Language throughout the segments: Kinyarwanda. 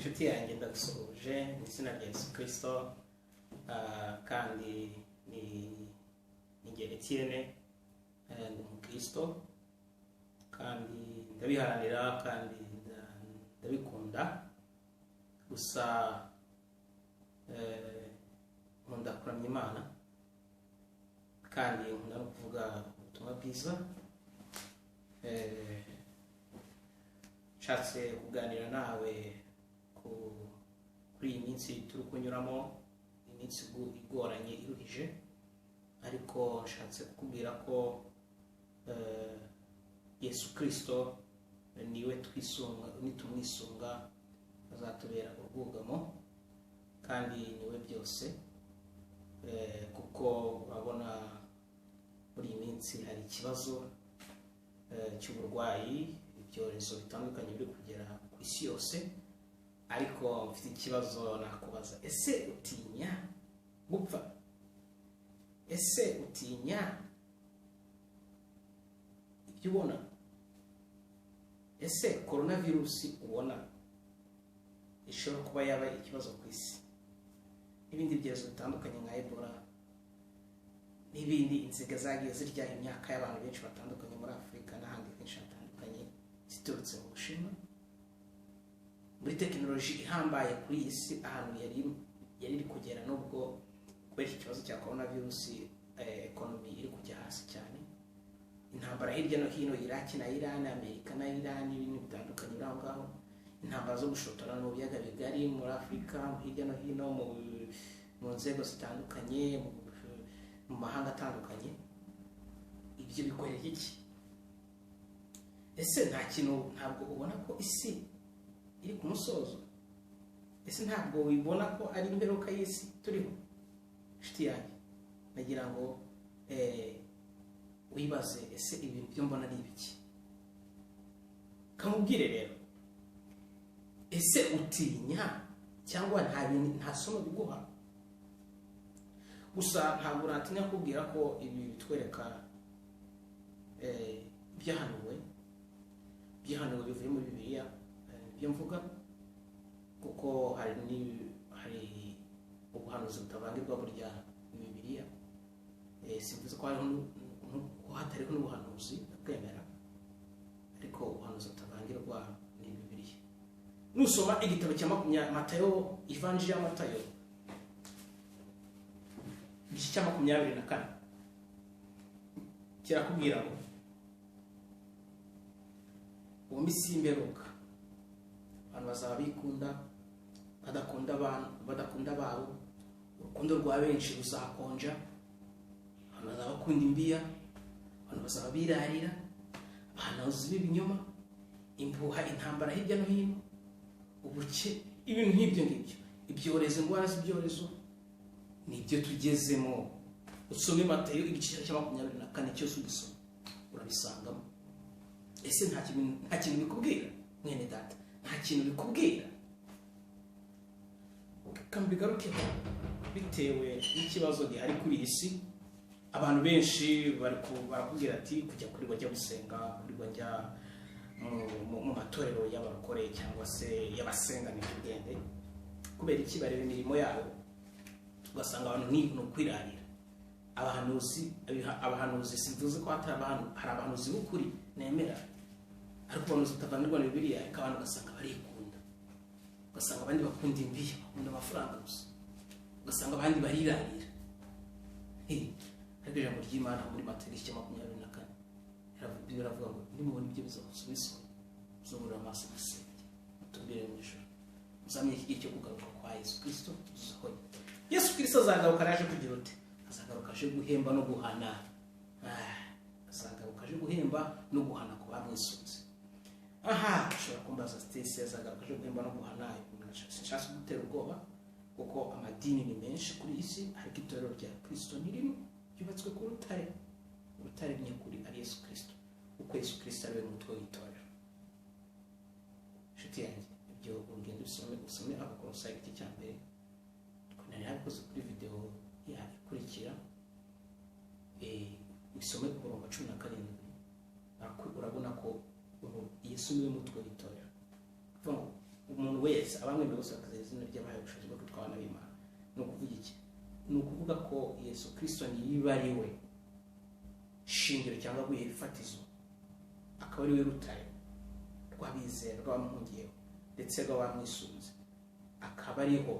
Inshuti yanjye, ndagusuhuje mu izina rya Yesu Kirisito, kandi ni njye Etienne, ndi umukristo kandi ndabiharanira kandi ndabikunda. Gusa nkunda kuramya Imana kandi nkunda no kuvuga ubutumwa bwiza. Nshatse kuganira nawe kuri iyi minsi turi kunyuramo, iminsi igoranye, iruhije, ariko nshatse kukubwira ko Yesu Kirisito niwe twisunga, nitumwisunga azatubera urwugamo kandi niwe byose. Kuko urabona muri iyi minsi hari ikibazo cy'uburwayi, ibyorezo bitandukanye biri kugera ku isi yose. Ariko mfite ikibazo nakubaza: ese utinya gupfa? Ese utinya ibyo ubona? Ese korona virusi ubona ishobora kuba yaba ikibazo ku isi n'ibindi byorezo bitandukanye nka Ebola n'ibindi, inziga zagiye zirya imyaka y'abantu benshi batandukanye muri Afurika n'ahandi henshi hatandukanye ziturutse mu Bushinwa, muri tekinoloji ihambaye kuri iyi si ahantu yari iri kugera, nubwo kubera iki kibazo cya korona virusi economy iri kujya hasi cyane, intambara hirya no hino, Iraki na Iran, Amerika na Iran, ibintu bitandukanye biri aho ngaho, intambara zo gushotorana mu biyaga bigari, muri Afurika, hirya no hino, mu nzego zitandukanye, mu mahanga atandukanye, ibyo bikwereka iki? Ese nta kintu, ntabwo ubona ko isi iri ku musozo? Ese ntabwo wibona ko ari imperuka y'isi turiho? Inshuti yanjye, nagira ngo wibaze: ese ibintu byo mbona ari ibiki? Kamubwire rero, ese utinya cyangwa nta bintu, nta somo biguha? Gusa ntabwo natinya kubwira ko ibi bitwereka ibyahanuwe bivuye muri Bibiliya, nibyo mvuga, kuko hari ubuhanuzi butavangirwa burya mu Bibiliya. Simvuze ko hariho ko hatariho n'ubuhanuzi, ndakwemera, ariko ubuhanuzi butavangirwa ni Bibiliya. Nusoma igitabo cya Matayo, Ivanjiri ya Matayo, igice cya 24, kirakubwira ngo uwo minsi y'imperuka abantu bazaba bikunda, badakunda abantu, badakunda ababo, urukundo rwa benshi ruzakonja, abantu bazaba bakunda imbiya, abantu bazaba birarira, abahanuzi b'ibinyoma, impuha, intambara hirya no hino, ubuke, ibintu nk'ibyo ngibyo, ibyorezo, indwara z'ibyorezo, nibyo tugezemo. Usome Matayo igice cya 24 cyose, ugisoma urabisangamo. Ese nta kintu bikubwira, mwene data? Nta kintu bikubwira? Kambigarukeho bitewe n'ikibazo gihari kuri iyi si. Abantu benshi barakubwira ati kujya kuri bajya gusenga, kuri bajya mu matorero y'abarokore cyangwa se y'abasenga ntitugende. Kubera iki? Bareba imirimo yabo, ugasanga abantu ni ukwirarira. Abahanuzi, simvuze ko hatari abantu, hari abahanuzi b'ukuri nemera, ariko abahanuzi batavanirwa na Bibiliya. Ariko abantu ugasanga barikunda, ugasanga abandi bakunda imbiya, bakunda amafaranga gusa, ugasanga abandi barirarira. Ariko ijambo ry'Imana muri Matayo igice cya 24 biravuga ngo nimubona ibyo bisohoye, muzubura amaso musenge, mutumbire mu ijuru, muzamenye iki gihe cyo kugaruka kwa Yesu Kirisito gisohoye. Yesu Kirisito azagaruka aje kugira ute? Azagaruka aje guhemba no guhana. Azagaruka aje guhemba no guhana ku bamwisunze. Aha ushobora kumbaza Stacy, azagaruka aje guhemba no guhana? Sinshaka gutera ubwoba, kuko amadini ni menshi kuri iyi si, ariko itorero rya Kirisito ni rimwe ryubatswe ku rutare, urutare nyakuri ari Yesu Kirisito, kuko Yesu Kirisito ari we mutwe w'itorero. Inshuti yanjye, ibyo urugendo usome Abakolosayi igice cya mbere, nari nabikoze kuri video ya ikurikira, usome ku murongo wa 17, urabona ko Yesu niwe mutwe w'itorero. Kuvuga ngo umuntu wese abamwemeye bose bakizera izina ry'abahaye ubushobozi bwo kwitwa abana b'Imana. Ni ukuvuga iki? Ni ukuvuga ko Yesu Kristo niba ari we shingiro cyangwa buye fatizo, akaba ari we rutare rw'abizera, rw'abamuhungiyeho ndetse rw'abamwisunze, akaba ariho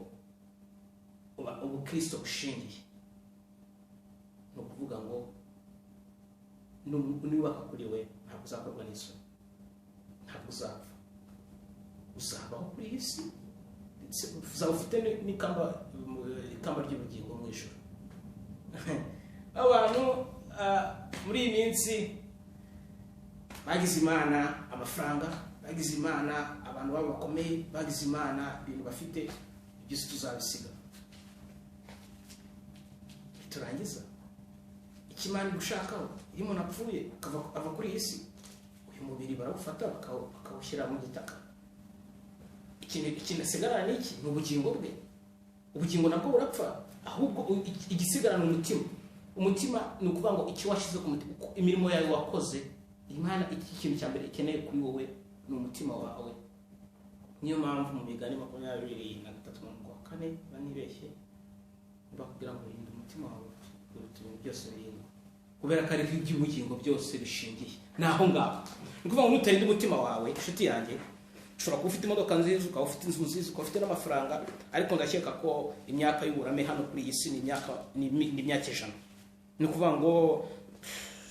ubukristo bushingiye. Ni ukuvuga ngo nubaka kuri we ntabwo uzakorwa n'isoni, ntabwo uzapfa, uzabaho kuri iyi si, ndetse uzaba ufite n'ikamba ry'ubugingo mu ijuru. Abantu muri iyi minsi bagize Imana amafaranga, bagize Imana abantu babo bakomeye, bagize Imana ibintu bafite byose, tuzabisiga turangiza. Icyo Imana igushakaho, iyo umuntu apfuye ava kuri iyi si, uyu mubiri barawufata bakawushyira mu gitaka. Ikintu asigarana ni iki? Ni ubugingo bwe. Ubugingo nabwo burapfa, ahubwo igisigarana umutima. Umutima ni ukuvuga ngo icyo washyize ku mutima, imirimo yawe wakoze. Imana iki kintu cya mbere ikeneye kuri wowe ni umutima wawe. Niyo mpamvu mu migani 23:4 banibeshye bakubwira ngo rinda umutima wawe kuruta ibintu byose birindwa, kubera ko ari iby'ubugingo byose bishingiye naho ngaho. Ni ukuvuga ngo nutarinda umutima wawe, inshuti yanjye, ushobora kuba ufite imodoka nziza, ukaba ufite inzu nziza, ukaba ufite n'amafaranga, ariko ndakeka ko imyaka y'uburame hano kuri iyi si ni imyaka 100. Ni ukuvuga ngo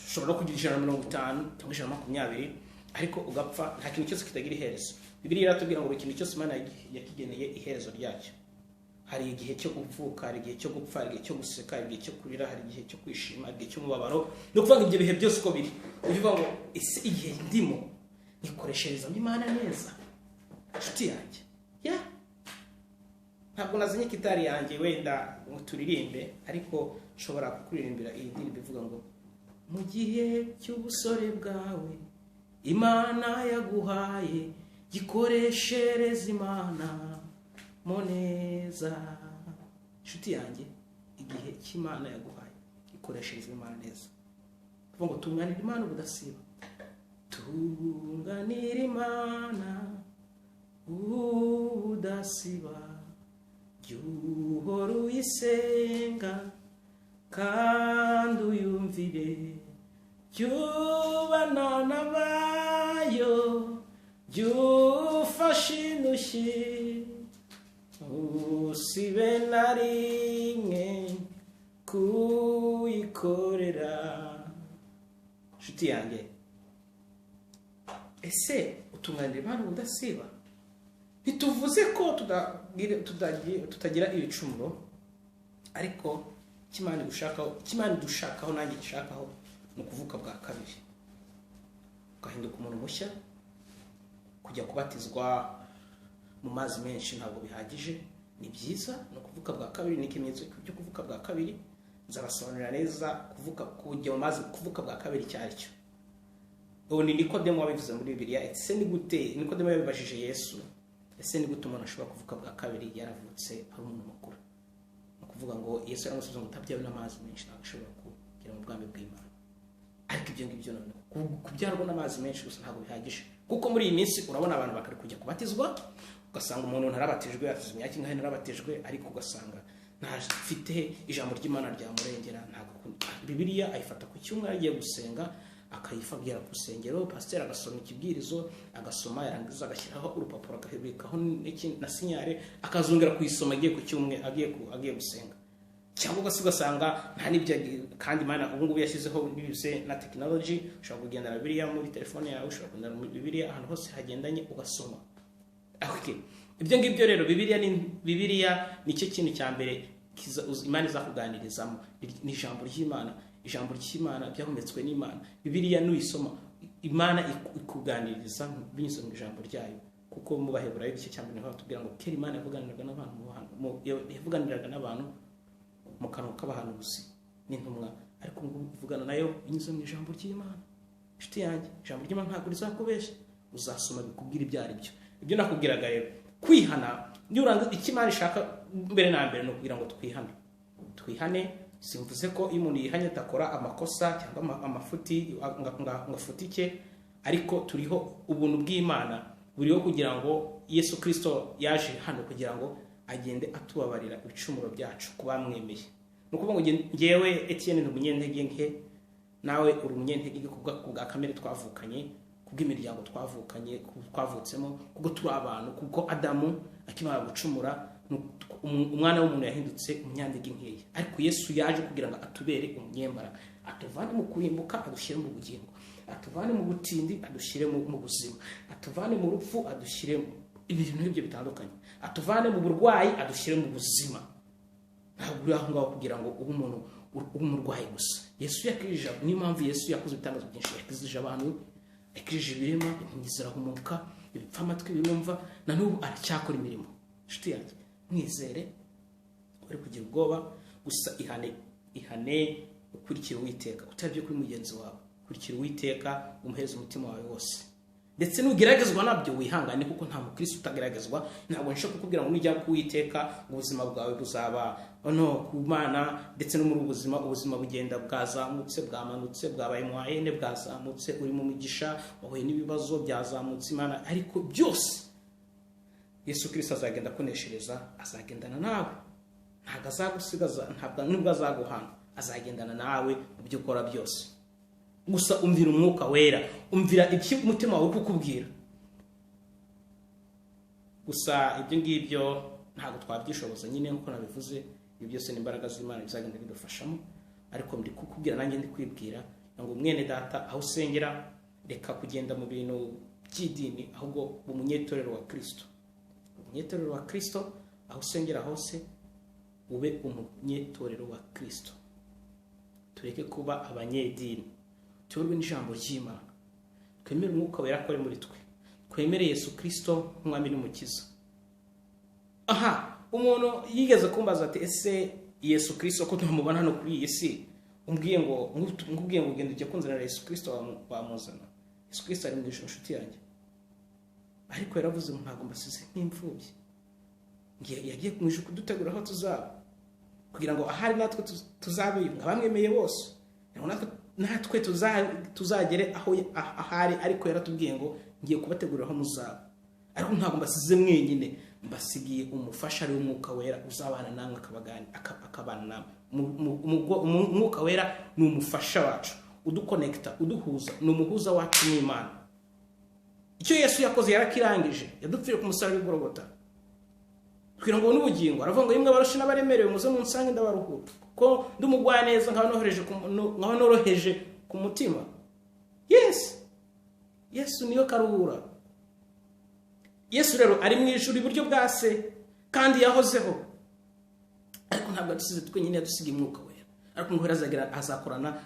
ushobora kugira 150 cyangwa 120, ariko ugapfa. Nta kintu cyose kitagira iherezo. Bibiliya iratubwira ngo buri kintu cyose Imana yakigeneye iherezo ryacyo. Hari igihe cyo kuvuka, hari igihe cyo gupfa, hari igihe cyo guseka, hari igihe cyo kurira, hari igihe cyo kwishima, hari igihe cy'umubabaro. Ni ukuvuga ngo ibyo bihe byose uko biri, uvuga ngo ese igihe ndimo nikoresherezamo Imana neza, inshuti yanjye? Ya, ntabwo nazanye gitari yanjye wenda ngo turirimbe, ariko nshobora kukuririmbira iyi ndirimbo ivuga ngo mu gihe cy'ubusore bwawe Imana yaguhaye, gikoreshereza Imana mo neza. Inshuti yanjye, igihe cy'Imana yaguhaye ikoreshereza Imana neza. Kuvuga ngo tunganira Imana ubudasiba, tunganira Imana ubudasiba, jya uhora uyisenga kandi uyumvire, jya ubana n'abayo, jya ufashe indushyi, usibe na rimwe kuyikorera. Inshuti yanjye, ese utunganira Imana ubudasiba? Ntituvuze ko tutagira ibicumuro, ariko Imana idushakaho nanjye nshakaho ni ukuvuka bwa kabiri, ugahinduka umuntu mushya. Kujya kubatizwa mu mazi menshi ntabwo bihagije, ni byiza, ni ukuvuka bwa kabiri, ni ikimenyetso cyo kuvuka bwa kabiri. Nzabasobanurira neza kuvuka, kujya mu mazi, kuvuka bwa kabiri icyo ari cyo. Ubu ni Nikodemo wabivuze muri Bibiliya. Ese ni gute Nikodemo yabibajije Yesu? Ese ni gute umuntu ashobora kuvuka bwa kabiri yaravutse ari umuntu mukuru? Ni ukuvuga ngo Yesu yaramusubiza ngo utabyawe n'amazi menshi ntabwo ashobora kugera mu bwami bw'Imana. Ariko ibyo ngibyo noneho kubyarwa n'amazi menshi gusa ntabwo bihagije, kuko muri iyi minsi urabona abantu bakari kujya kubatizwa, ugasanga umuntu ntarabatijwe, afite imyaka ingahe ntarabatijwe, ariko ugasanga ntafite ijambo ry'Imana ryamurengera. Ntabwo Bibiliya ayifata ku cyumweru agiye gusenga, akayifabwira ku rusengero, pasiteri agasoma ikibwirizo, agasoma yarangiza agashyiraho urupapuro akabikaho na sinyare, akazongera kuyisoma agiye ku cyumweru, agiye gusenga. Cyangwa ugasanga nta n'ibyo. Kandi Imana ubu ngubu yashyizeho binyuze na tekinoloji, ushobora kugendana Bibiliya muri telefone yawe, ushobora kugendana Bibiliya ahantu hose hagendanye ugasoma. Okay. Ibyo ngibyo rero Bibiliya nicyo kintu cya mbere Imana izakuganirizamo, ni ijambo ry'Imana. Ijambo ry'Imana byahumetswe n'Imana. Bibiliya nuyisoma, Imana ikuganiriza binyuze mu ijambo ryayo. Kuko mu Baheburayo igice cya mbere niho batubwira ngo kera Imana yavuganiraga n'abantu mu kanwa k'abahanuzi n'intumwa, ariko ngo ivugana nayo binyuze mu ijambo ry'Imana. Inshuti yanjye, ijambo ry'Imana ntabwo rizakubesha, uzasoma bikubwira ibyo ari byo. Ibyo nakubwiraga rero, kwihana niuranga icyo Imana ishaka mbere na mbere ni ukugira ngo twihane. Twihane, simvuze ko iyo umuntu yihanye atakora amakosa cyangwa amafuti ngo afutike, ariko turiho ubuntu bw'Imana Buriho kugira ngo Yesu Kirisito yaje hano kugira ngo agende atubabarira ibicumuro byacu ku bamwemeye. Ni ukuvuga ngo ngewe Etienne ni umunyentege nke, nawe uri umunyentege nke ku bwa kamere twavukanye, kubw'imiryango twavukanye, twavutsemo, kuko turi abantu, kuko Adamu akimara gucumura umwana w'umuntu yahindutse umunyantege nkeya. Ariko Yesu yaje kugira ngo atubere umunyembaraga, atuvane mu kurimbuka adushyire mu bugingo, atuvane mu butindi adushyire mu buzima, atuvane mu rupfu adushyire ibintu nk'ibyo bitandukanye, atuvane mu burwayi adushyire mu buzima. Ntabwo uri aho ngaho kugira ngo ube umuntu w'umurwayi gusa. Yesu yakijije, niyo mpamvu Yesu yakoze ibitangazo byinshi, yakijije abantu, yakijije ibirema, impumyi zirahumuka, ibipfamatwi birumva, na n'ubu aracyakora imirimo. Inshuti yanjye, mwizere, uri kugira ubwoba gusa, ihane, ihane, ukurikire Uwiteka, utabye kuri mugenzi wawe, ukurikire Uwiteka, umuheze umutima wawe wose. Ndetse nugeragezwa nabyo wihangane, kuko nta mukristo utageragezwa. Ntabwo nshobora kukubwira ngo nujya ku Uwiteka ubuzima bwawe buzaba no ku Mana, ndetse no muri ubuzima, ubuzima bugenda bwazamutse, bwamanutse, bwabaye mwayene, bwazamutse, uri mu migisha, wahuye n'ibibazo, byazamutse Imana, ariko byose Yesu Kristo azagenda akuneshereza, azagendana nawe, ntabwo azagusigaza, ntabwo nubwo azaguhana, azagendana nawe mu byo ukora byose. Gusa umvira Umwuka Wera, umvira icyo umutima wawe kukubwira. Gusa ibyo ngibyo ntabwo twabyishoboza nyine, nkuko nabivuze, ibyo byose ni imbaraga z'Imana bizagenda bidufashamo. Ariko ndi kukubwira nanjye ndi kwibwira ngo mwene data, aho usengera reka kugenda mu bintu by'idini, ahubwo umunyetorero wa Kristo, umunyetorero wa Kristo, aho usengera hose ube umunyetorero wa Kristo. Tureke kuba abanyedini, tuyoborwe n'ijambo ry'Imana, twemere Umwuka Wera akore muri twe, twemere Yesu Kristo nk'Umwami n'Umukiza. Aha umuntu yigeze kumbaza ati ese Yesu Kristo ko tumubona hano kuri iyi si, umbwiye ngo ngubwiye ngo ugende ujye kunzanira Yesu Kristo wamuzana? Yesu Kristo ari mu ijuru, inshuti yanjye, ariko yaravuze ngo ntabwo mbasize nk'imfubyi, yagiye mu ijuru kudutegura aho tuzaba, kugira ngo ahari natwe tuzabe abamwemeye bose, natwe tuzagere aho ahari. Ariko yaratubwiye ngo ngiye kubategurira aho muzaba, ariko ntabwo mbasize mwenyine, mbasigiye umufasha ari Umwuka Wera uzabana namwe, akabana namwe. Umwuka Wera ni umufasha wacu, udukonekita, uduhuza, ni umuhuza wacu n'Imana. Icyo Yesu yakoze yarakirangije, yadupfiriye ku musaraba w'i Golgotha kugira ngo n'ubugingo. Aravuga ngo yimwe abarushe n'abaremerewe muze munsange ndabaruhura, kuko ndi umugwaneza nkaba noroheje ku mutima. Yes, Yesu niyo karuhura. Yesu rero ari mu ijuru iburyo bwa se, kandi yahozeho, ariko ntabwo yadusize twenyine, yadusigiye Umwuka Wera. Ariko Umwuka Wera azakorana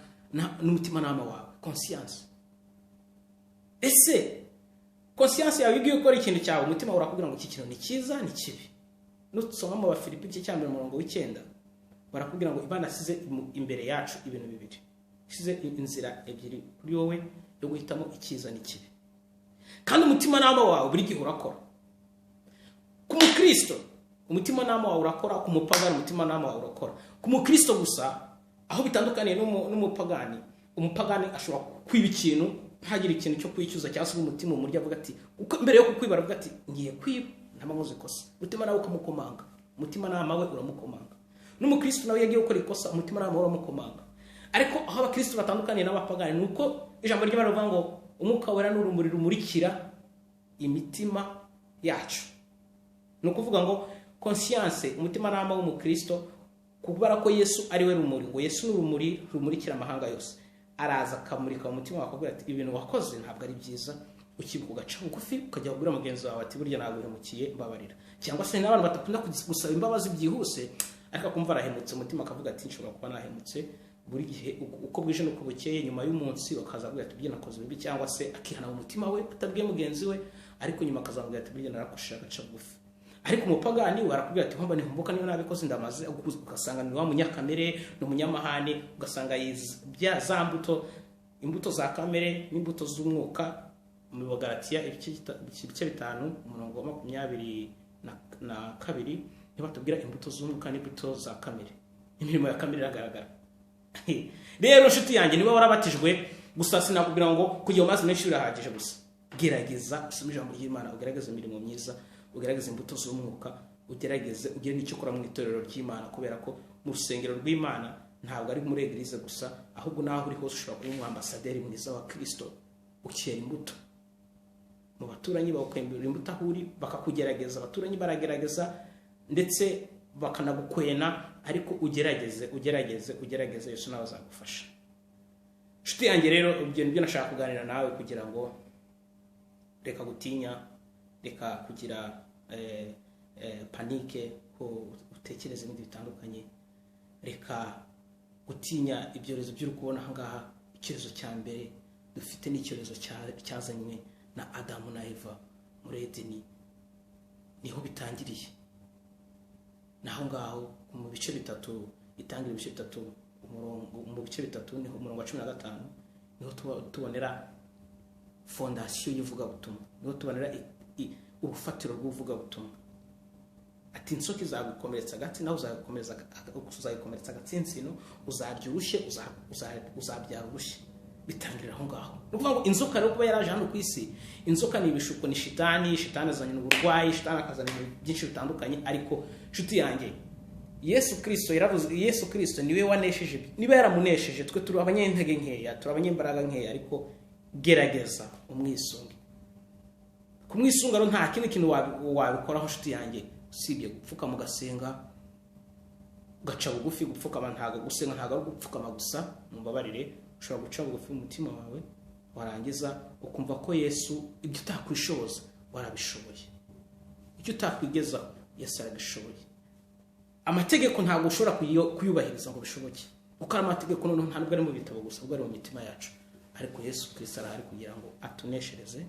n'umutimanama wawe, conscience. Ese conscience yawe igiye gukora ikintu cyawe, umutima wawe urakubwira ngo iki kintu ni cyiza ni kibi. Nusoma mu Bafilipi igice cya 1 umurongo w'9, barakubwira ngo Imana asize imbere yacu ibintu bibiri, isize inzira ebyiri kuri wowe yo guhitamo icyiza n'ikibi. Kandi umutimanama wawe buri gihe urakora. Ku mukristo umutimanama wawe urakora, ku mupagani umutimanama wawe urakora. Ku mukristo gusa aho bitandukaniye n'umupagani, umupagani ashobora kwiba ikintu ntagire ikintu cyo kwicyuza, cyangwa se umutima umurya avuga ati, uko mbere yo kukwiba aravuga ati ngiye kwiba ntamuzi ikosa, umutima nawe ukamukomanga, umutimanama we uramukomanga. N'umukristo nawe yagiye gukora ikosa, umutimanama we uramukomanga. Ariko aho abakristo batandukaniye n'abapagani ni uko ijambo ry'Imana rivuga ngo Umwuka Wera ni urumuri rumurikira imitima yacu. Ni ukuvuga ngo conscience, umutimanama w'umukristo, kubera ko Yesu ari we rumuri, ngo Yesu ni urumuri rumurikira amahanga yose, araza akamurika mu mutima wawe akakubwira ati ibintu wakoze ntabwo ari byiza, ukibuka ugaca bugufi ukajya kubwira mugenzi wawe ati burya naguhemukiye mbabarira. Cyangwa se n'abantu batakunda gusaba imbabazi byihuse, ariko akumva arahemutse, umutima akavuga ati nshobora kuba nahemutse. Buri gihe uko bwije n'uko bukeye, nyuma y'umunsi bakaza kuvuga ati burya nakoze bibi, cyangwa se akihana mu mutima we atabwiye mugenzi we, ariko nyuma akazamubwira ati burya narakoshije, agaca bugufi. Ariko umupagani we arakubwira ati nkomba nihumbuka niba nabikoze ndamaze, ugasanga ni wa munyakamere, ni umunyamahane, ugasanga za mbuto, imbuto za kamere n'imbuto z'umwuka. Mu Bagalatiya ibice 5 umurongo wa 22 nibatubwira imbuto z'umwuka n'imbuto za kamere. Imirimo ya kamere iragaragara. Rero nshuti yanjye, niba warabatijwe gusa sinakubwira ngo kujya mu mazi menshi birahagije gusa. Gerageza usome ijambo ry'Imana, ugerageze imirimo myiza, ugerageze imbuto z'umwuka, ugerageze ugire n'icyo ukora mu itorero ry'Imana, kubera ko mu rusengero rw'Imana ntabwo ari muri eglise gusa, ahubwo naho uri hose ushobora kuba umwambasaderi mwiza wa Kristo, ukera imbuto mu baturanyi, bakwembera imbuto aho uri, bakakugerageza. Abaturanyi baragerageza ndetse bakanagukwena, ariko ugerageze, ugerageze, ugerageze, Yesu nawe azagufasha. Inshuti yanjye rero, ibyo nibyo nashaka kuganira nawe, kugira ngo reka gutinya, reka kugira panique, ko utekereza ibindi bitandukanye, reka gutinya ibyorezo by'uri kubona aha ngaha. Icyorezo cya mbere dufite ni icyorezo cyazanywe na Adamu na Eva muri Edeni, niho bitangiriye. Naho ngaho mu bice bitatu, itangira ibice bitatu, umurongo mu bice bitatu, niho umurongo wa 15, niho tubonera fondation y'ivugabutumwa, niho tubonera urufatiro rw'ivugabutumwa. Ati inzoka izagukomeretsa agati, nawe uzayikomeretsa agatsinsino, uzarya urushye, uzabyara urushye. Bitangirira aho ngaho. Ni ukuvuga ngo inzoka rero kuba yaraje hano ku isi, inzoka ni ibishuko, ni shitani. Shitani azanye uburwayi, shitani akazana ibintu byinshi bitandukanye. Ariko inshuti yanjye, Yesu Kristo yaravuze, Yesu Kristo niwe wanesheje. Niba yaramunesheje, twe turi abanyentege nkeya, turi abanyembaraga nkeya, ariko gerageza umwisunge. Kumwisunga rero nta kindi kintu wabikoraho, inshuti yanjye, usibye gupfukama ugasenga, ugaca bugufi. Gupfukama ntabwo gusenga, ntabwo ari gupfukama gusa, mumbabarire. Ushobora guca bugufi mu mutima wawe, warangiza ukumva ko Yesu ibyo utakwishoboza warabishoboye, icyo utakwigezaho Yesu arabishoboye. Amategeko ntabwo ushobora kuyubahiriza ngo bishoboke, kuko ari amategeko noneho ntabwo ari mu bitabo gusa, ahubwo ari mu mitima yacu. Ariko Yesu Kristo arahari kugira ngo atuneshereze,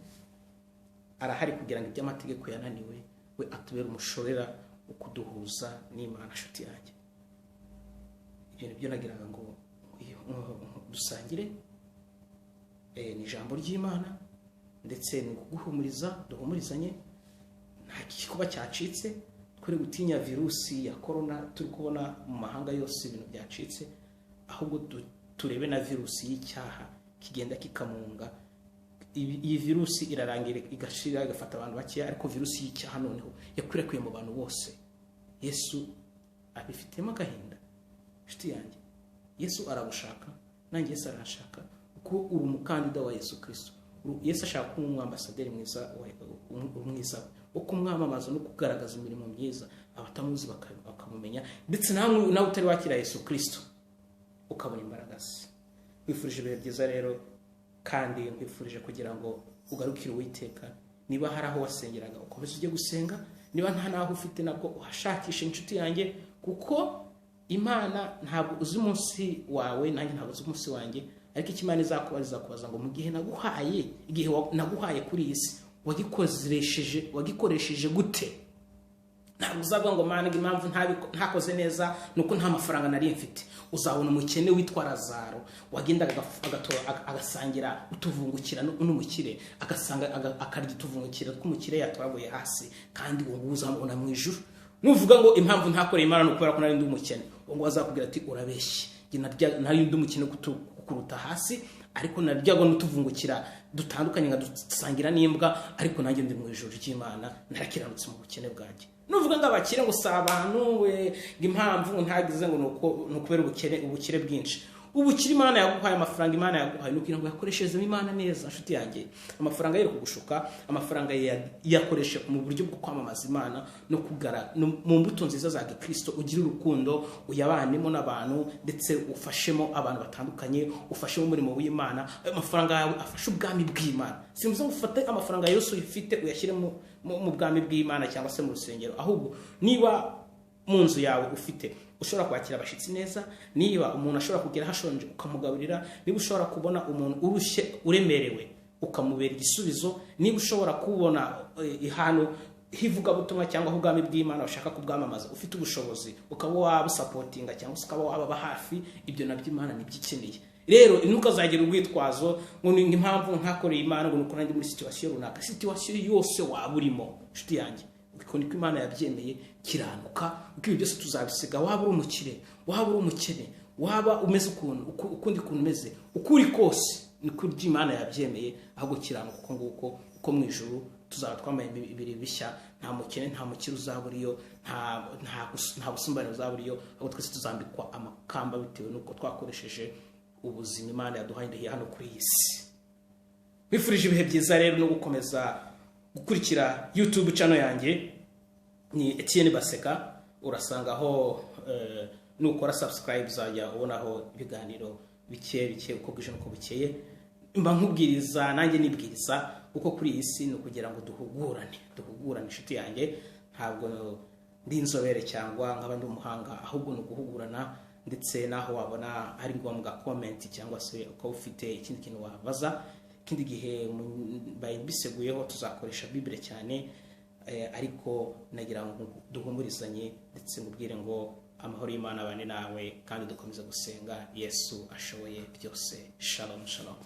arahari kugira ngo ibyo amategeko yananiwe we atubere umushorera wo kuduhuza n'Imana. Inshuti yanjye, ibyo nibyo nagiraga ngo dusangire. Ni ijambo ry'Imana, ndetse ni ukuguhumuriza, duhumurizanye. Nta gikuba cyacitse, twere gutinya virusi ya corona turi kubona mu mahanga yose ibintu byacitse, ahubwo turebe na virusi y'icyaha kigenda kikamunga. Iyi virusi irarangira igashira, igafata abantu bakeya, ariko virusi y'icyaha noneho yakwirakwiye mu bantu bose. Yesu abifitemo agahinda. Inshuti yanjye, Yesu aragushaka, nanjye Yesu arashaka, kuko uri umukandida wa Yesu Kristo. Yesu ashaka kuba umwambasaderi mwiza mwiza wo kumwamamaza no kugaragaza imirimo myiza, abatamuzi bakamumenya, ndetse nawe utari wakira Yesu Kristo ukabona imbaraga ze. Nkwifurije ibihe byiza rero, kandi nkwifurije kugira ngo ugarukire Uwiteka. Niba hari aho wasengeraga, ukomeze ujye gusenga. Niba nta naho ufite, nabwo uhashakishe, inshuti yanjye, kuko Imana ntabwo uzi umunsi wawe, nanjye ntabwo uzi umunsi wanjye. Ariko icyo Imana izakubaza ngo mu gihe naguhaye, igihe naguhaye kuri iyi si, wagikoresheje gute? Ntabwo uzavuga ngo Mana, impamvu ntakoze neza nuko nta mafaranga nari mfite. Uzabona umukene witwa Lazaro wagendaga agasangira utuvungukira n'umukire, agasanga akarya utuvungukira tw'umukire yatoraguye hasi, kandi uwo nguwo uzamubona mu ijuru. Nuvuga ngo impamvu ntakoreye Imana ni ukubera ko nari ndi umukene, uwo nguwo azakubwira ati urabeshye, nari ndi umukene kukuruta hasi, ariko naryago n'utuvungukira dutandukanye nkadusangira n'imbwa, ariko nanjye ndi mu ijuru ry'Imana, narakiranutse mu bukene bwanjye. Nuvuga ngo abakire ngo si abantu, we impamvu ngo ntagize ngo nukubera ubukire bwinshi. Ubukire Imana yaguhaye, amafaranga Imana yaguhaye, nukugira ngo yakoresherezemo Imana neza. Inshuti yanjye, amafaranga yari kugushuka, amafaranga yakoreshe mu buryo bwo kwamamaza Imana no kugara mu mbuto nziza za Kristo. Ugire urukundo, uyabanemo n'abantu, ndetse ufashemo abantu batandukanye, ufashemo umurimo w'Imana. Ayo mafaranga yawe afashe ubwami bw'Imana. Simvuze ngo ufate amafaranga yose uyifite uyashyire mu bwami bw'Imana cyangwa se mu rusengero, ahubwo niba mu nzu yawe ufite ushobora kwakira abashitsi neza, niba umuntu ashobora kugera hashonje ukamugaburira, niba ushobora kubona umuntu urushye uremerewe ukamubera igisubizo, niba ushobora kubona ihano hivugabutumwa cyangwa ubwami bw'Imana ushaka kubwamamaza, ufite ubushobozi ukaba wabusapotinga cyangwa se ukaba wababa hafi, ibyo nabyo Imana nibyikeneye. Rero ntukazagira urwitwazo ngo ni impamvu ntakoreye Imana ngo nuko nanjye muri situation runaka. Situation yose waba urimo, inshuti yanjye, uko niko Imana yabyemeye, kiranuka. Uko ibi byose tuzabisiga, waba uri umukire, waba uri umukene, waba umeze ukuntu ukundi kuntu umeze, uko uri kose niko Imana yabyemeye, ahubwo kiranuka uko nguko. Kuko mu ijuru tuzaba twambaye imibiri bishya, nta mukene nta mukire uzaba uriyo, nta busumbane buzaba uriyo, ahubwo twese tuzambikwa amakamba bitewe n'uko twakoresheje ubuzima Imana yaduhaye hano kuri iyi si. Nkwifurije ibihe byiza rero no gukomeza gukurikira YouTube channel yanjye ni Etienne Baseka. Urasangaho nukora subscribe uzajya ubonaho ibiganiro bike bike uko bwije n'uko bukeye. Mba nkubwiriza nanjye nibwiriza, kuko kuri iyi si ni ukugira ngo duhugurane inshuti yanjye. Ntabwo ndi inzobere cyangwa nkaba ndi umuhanga, ahubwo ni uguhugurana, ndetse naho wabona ari ngombwa comment cyangwa se ukaba ufite ikindi kintu wabaza. Ikindi gihe mbiseguyeho tuzakoresha Bible cyane, ariko nagira ngo duhumurizanye ndetse ngubwire ngo amahoro y'Imana abane nawe, kandi dukomeze gusenga. Yesu ashoboye byose. Shalom, shalom.